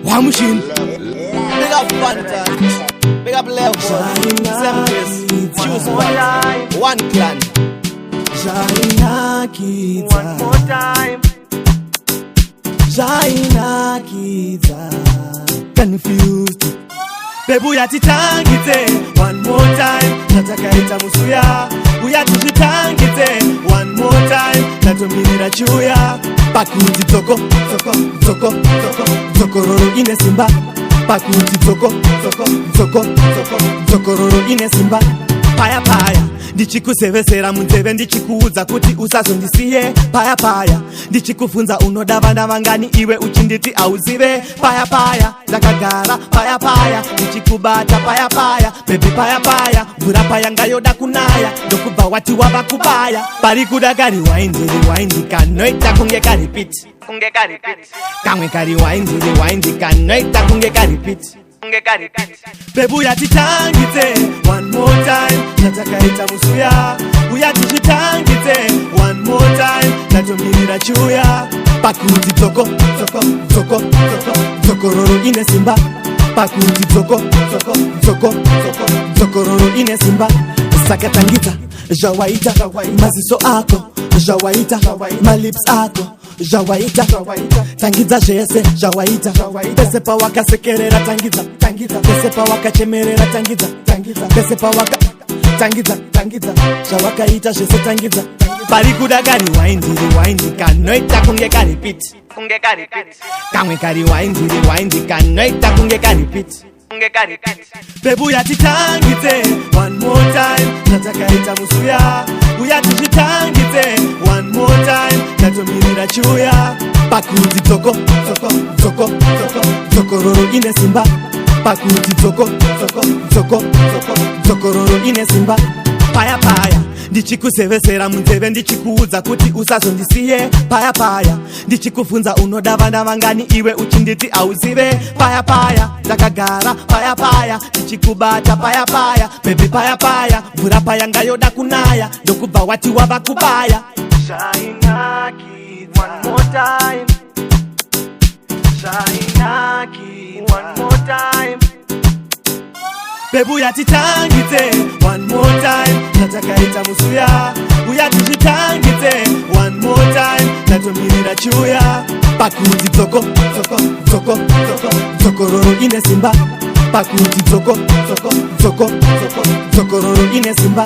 Wamushini. Big up Fanta, big up Leopold, Same place, choose one, one clan. Zvainakidza. One more time. Zvainakidza. Confused. Baby, uyatitangidze one more time. Zvatakaita musuya, uyatizvitangidze one more time. Tatomirira chiuya pakuti dzoko dzoko dzoko dzoko dzokororo ine simba, pakuti dzoko dzoko dzoko dzoko dzokororo ine simba. Paya paya ndichikuzevesera munzeve, ndichikuudza kuti usazondisiye. Paya paya ndichikubvunza unoda vana vangani, iwe uchinditi auzive. Paya paya ndakagara, paya paya ndichikubata, paya paya baby, paya paya mvura paya ngayoda kunaya, ndokubva wati wava kubaya. Pari kuda karewind, rewind kanoita kunge karepeat. Kunge karepeat. Kamwe karewind, rewind kanoita kunge karepeat. Kunge karepeat. Baby, uyatitangidze one more time. Zvatakaita musuya, uyatizvitangidze one more time. Tatomirira chiuya pakuti dzoko dzoko dzoko dzoko dzokororo ine simba, pakuti dzoko dzoko dzoko dzoko dzokororo ine simba. Saka tangidza zvawaita, maziso ako zvawaita, malips ako zvawaita, tangidza zvese zvawaita. Pese pawakasekerera tangidza, pese pawakachemerera tangidza, pese pawaka tangidza, tangidza zvawakaita zvese, tangidza. Pari kuda karewind, rewind kanoita kunge karepeat. Kunge karepeat. Kamwe karewind, rewind kanoita kunge karepeat. Kunge karepeat. Baby, uyatitangidze one more time. Zvatakaita musuya, uyatizvitangidze one more time. Tatomirira chiuya pakuti dzoko dzoko dzoko dzoko dzokororo ine simba, pakuti dzoko dzoko dzoko dzoko dzokororo ine simba. Paya paya ndichikuzevesera munzeve, ndichikuudza kuti usazondisiye. Paya paya ndichikubvunza unoda vana vangani, iwe uchinditi auzive. Paya paya ndakagara, paya paya ndichikubata, paya paya baby, paya paya mvura paya ngayoda kunaya, ndokubva wati wava kubaya. Zvainakidza. One more time. Zvainakidza. One more time. Baby, uyatitangidze one more time. Zvatakaita musuya, uyatizvitangidze one more time. Tatomirira chiuya pakuti dzoko dzoko dzoko dzoko dzokororo ine simba, pakuti dzoko dzoko dzoko dzoko dzokororo ine simba.